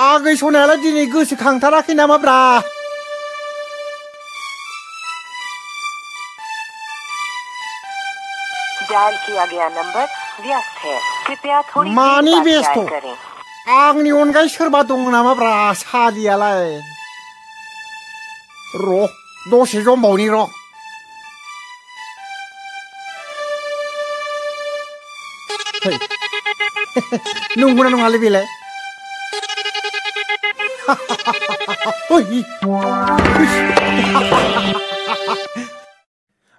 आगै सनायालाय दिनै गोसोखांथाराखै नामाब्रा? डायल किया गया नंबर व्यस्त है, कृपया थोड़ी मानि देर बाद बेस्थ? डायल करें। आंनि अनगायै सोरबा दं नामाब्रा सालियालाय? र' दसे जमबावनि र'। नंगौना नङालै बेलाय?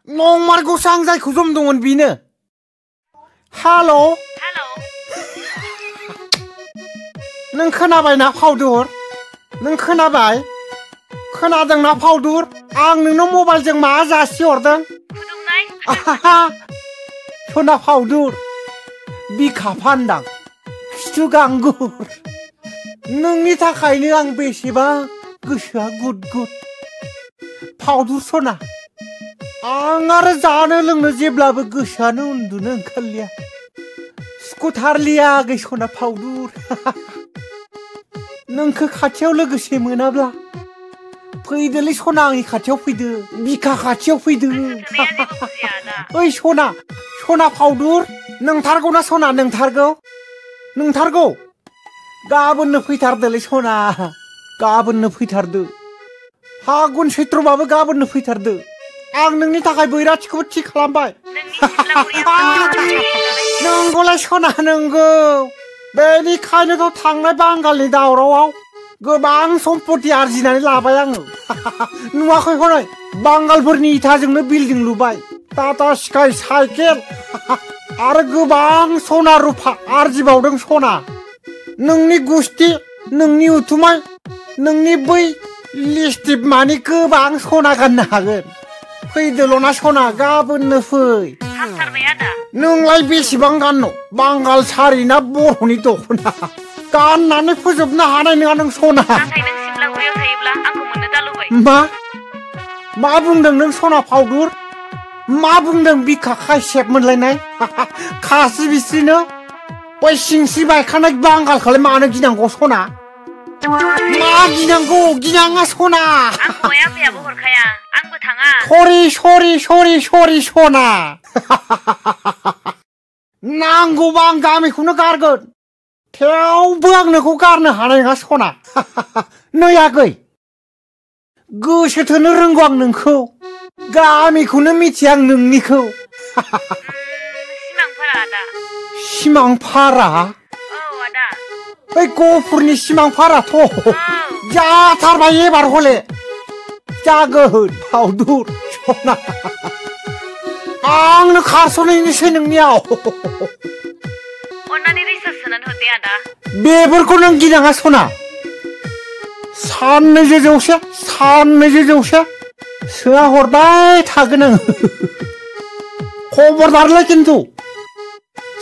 नंमारगौसो आं जायखौ जमदोंमोन बेनो। हेल'। नों खोनाबायना फाउदुर? नों खोनाबाय? खोनादोंना फाउदुर? आं नोंनो मबाइलजों मा जासिहरदों? सना फाउदुर, बिखा फान्दां, खिथु गांगुर। नोंनि थाखायनो आं बेसेबा गोसोआ गुद गुद। फाउदुर सना, आं आरो जानो लोंनो जेब्लाबो गोसोआनो उन्दुनो ओंखारलिया। सुखुथारलिया आगै सना फाउदुर। नोंखौ खाथियाव लोगोसे मोनाब्ला फैदोलै सना, आंनि खाथियाव फैदो, बिखा खाथियाव फैदो। ओइ सना, सना फाउदुर, नोंथारगौना सना? नोंथारगौ? नोंथारगौ? गाबोननो फैथारदोलै सना, गाबोननो फैथारदो। फागुन सैत्रबाबो गाबोननो फैथारदो। आं नोंनि थाखाय बैराथिखौबो थि खालामबाय। नंगौलाय सना, नंगौ। बेनिखायनोथ' थांनाय बांगालनि दावरावआव गोबां सम्पति आरजिनानै लाबाय आङो। नुवाखै हनै, बांगालफोरनि इथाजोंनो बिल्डिं लुबाय, टाटा स्काइ साइकेल आरो गोबां सना रुफा आरजिबावदों सना। नोंनि गुस्ति, नोंनि उथुमाय, नोंनि बै लिस्टिप मानि गोबां सना गाननो हागोन। फैदोल'ना सना, गाबोननो फै। नोंलाय बेसेबां गाननो? बांगाल सारि ना बर'नि दख'ना? गाननानै फोजोबनो हानाय नङा नों सना। मा बुंदों नों सना फाउदुर? मा बुंदों बिखा खायसेब मोनलायनाय? खासि बिस्रिनो बै सिंसि बायखानाय बांगालखौलाय मानो गिनांगौ सना? मा गिनांगौ? गिनाङा सना। सरि सना। नांगौबा आं गामिखौनो गारगोन, थेवबो आं नोंखौ गारनो हानाय नङा सना। नै आगै, गोसो थोनो रोंगौ आं नोंखौ, गामिखौनो मिथिया आं नोंनिखौ। सिमांफारा? बै गफुरनि सिमांफाराथ'। जाथारबाय एबार हले। जागोन फाउदुर सना, आंनो खारस'नहैनोसै नोंनियाव। बेफोरखौ नों गिनाङा सना। साननैजों जौसे सोआ हरबाय थागोन आं। खबरदारलै खिन्थु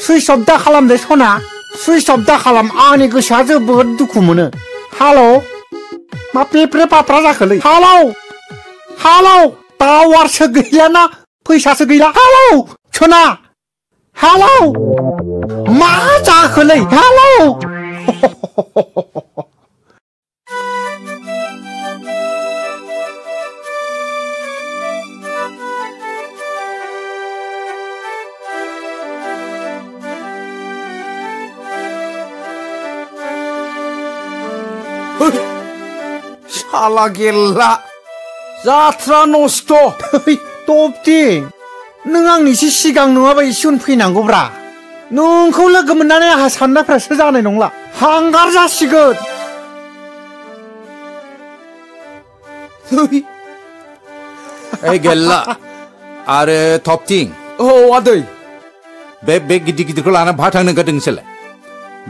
सुइस अफ दा खालाम दे सना, सुइस अफ दा खालाम। आंनि गोसोआ जोबोद दुखु मोनो। हेल', मा पेप्रे पाप्रा जाखोलै? हेल', टावारसो गैयाना फैसासो गैला? हेल' सना, हेल', मा जाखोलै? हेल'। साला गेल्ला, जात्रा नस्त'। तपथिं, नों आंनि एसे सिगां नङाबा एसे उन फैनांगौब्रा। नोंखौ लोगो मोननानै आंहा साननायफ्रासो जानाय नंला, हांगार जासिगोन। ओइ गेल्ला आरो तपथिं। औ आदै। बे बेग गिदिर गिदिरखौ लाना बहा थांनो ओंखारदों नोंसोरलाय?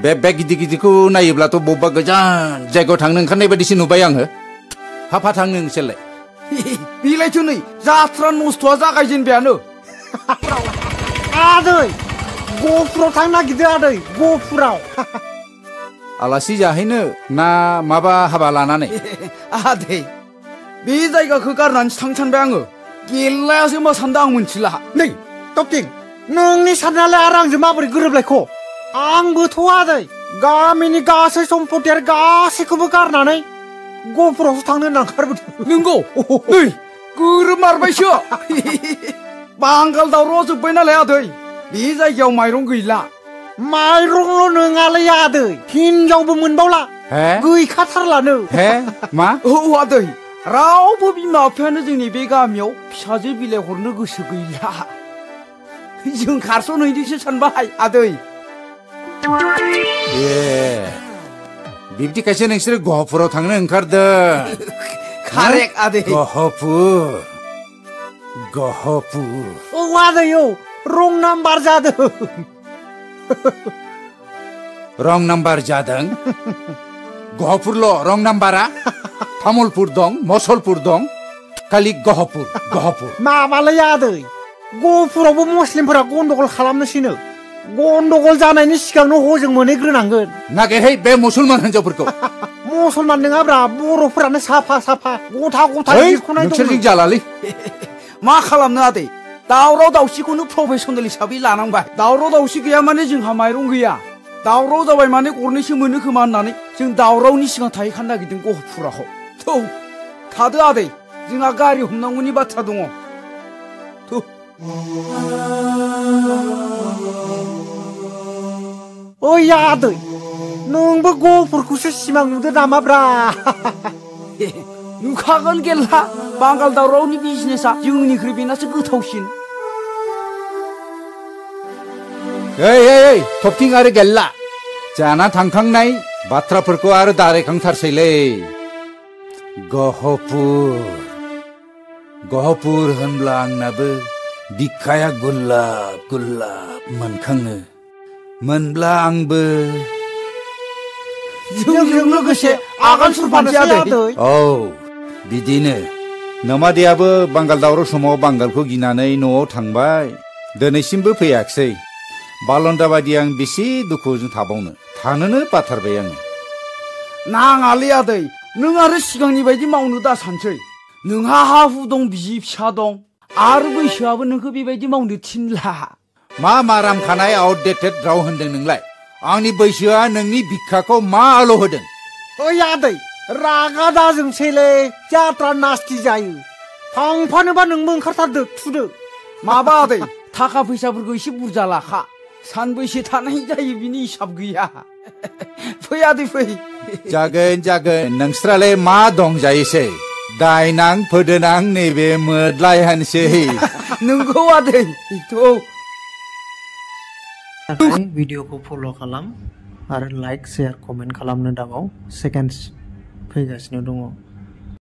बे बेग गिदिर गिदिरखौ नायोब्लाथ' बबेबा गोजान जायगायाव थांनो ओंखारनाय बायदिसो नुबाय आङो। फा थांनो नोंसोरलाय? बेलायथ' नै जात्रा नस्त'आ जागायजेनबायानो। आदै, गहपुराव थांनो नागिरदों आदै, गहपुराव। आलासि जाहैनो ना माबा हाबा लानानै? आदै, बे जायगाखौ गारनानैसो थांनो सानबाय आङो। गेल्लायासो मा सानदों आं मिथिला। नै तपथिं, नोंनि साननायालाय आरो आंजों माबोरै गोरोबलायख'? आंबोथ' आदै गामिनि गासै सम्पति आरो गासैखौबो गारनानै गहपुरावसो थांनो होनना ओंखारबोदों नंगौ नै गोरोमारबायसो बांगाल दावरावआ जोब्बाय नालाय आदै बे जायगायाव माइरं गैला माइरंल' नङालै आदै हिनजावबो मोनबावला हे गैखाथारलानो हे मा औ आदै रावबो बिमा बिफायानो जोंनि बे गामियाव फिसाजो बिलाइ हरनो गोसो गैला जों खारस'नहैनोसो सानबाय आदै ए बिब्दिखायसो नोंसोर गहपुराव थांनो ओंखारदों कारेक्ट आदै गहपुर गहपुर औ आदै औ रं नाम्बार जादों रं नाम्बार जादों गहपुरल' रं नाम्बारा तामुलपुर दं मसलपुर दं खालि गहपुर गहपुर माबालै आदै गहपुरावबो मुस्लिमफोरा गन्डगल खालामनोसैनो गन्डगल जानायनि सिगांनो हजों मोनहैग्रोनांगोन नागिरहै बे मुसलमान हिनजावफोरखौ मुसलमान नङाब्रा बर'फोरानो साफा साफा गथा गथा जिरख'नाय दं नोंसोरजों जालालै मा खालामनो आदै दावराव दावसिखौनो प्रफेसनेल हिसाबै लानांबाय दावराव दावसि गैया माने जोंहा माइरं गैया दावराव जाबाय माने गरनैसो मोनो खोमा होननानै जों दावरावनि सिगां थाहैखानो नागिरदों गहपुराव थौ थादो आदै जोंहा गारि हमनांगौनि बाथ्रा दङ थौ ओइ आदै नोंबो गहपुरखौसो सिमां नुदो नामाब्रा नुखागोन गेल्ला बांगाल दावरावनि बिजनेसा जोंनिख्रुइ बेनासो गोथावसिन ओइ थबथिं आरो गेल्ला जाना थांखांनाय बाथ्राफोरखौ आरो दारायखांथारसैलै गहपुर होनब्ला आंनाबो बिखाया गुलाब गुलाब मोनखाङो मोनब्ला आंबो जोंजों लोगोसे आगान सुरफानोसै आदै औ बिदिनो नमादैयाबो बांगाल दावराव समाव बांगालखौ गिनानै न'आव थांबाय दिनैसिमबो फैयाखिसै बालन्दा बायदि आं बेसे दुखुजों थाबावनो थानोनो बाथारबाय आङो नाङालै आदै नों आरो सिगांनि बायदि मावनो दा सानसै नोंहा हा हु दं बिसि फिसा दं आरो बैसोआबो नोंखौ बेबायदि मावनो थिनला मा माराम खानाय आउटडेटेड राव होनदों नोंलाय आंनि बैसोआ नोंनि भिक्षाखौ मा आल' होदों ओइ आदै रागा दाजोंसैलै जात्रा नास्ति जायो थांफानोबा नोंबो ओंखारथारदो थुदो माबा आदै थाखा फैसाफोरखौ एसे बुरजा लाखा सानबैसे थानाय जायो बिनि हिसाब गैया फै आदै फै जागोन नोंस्रालाय मा दं जायोसै दायनां फोदोनां नैबे मोदलायहानसै नोंगौ आदै भिडिअखौ फल' खालाम आरो लाइक शेयार कमेन्ट खालामनो दाबाव सेकेन्ड्स फैगासिनो दङ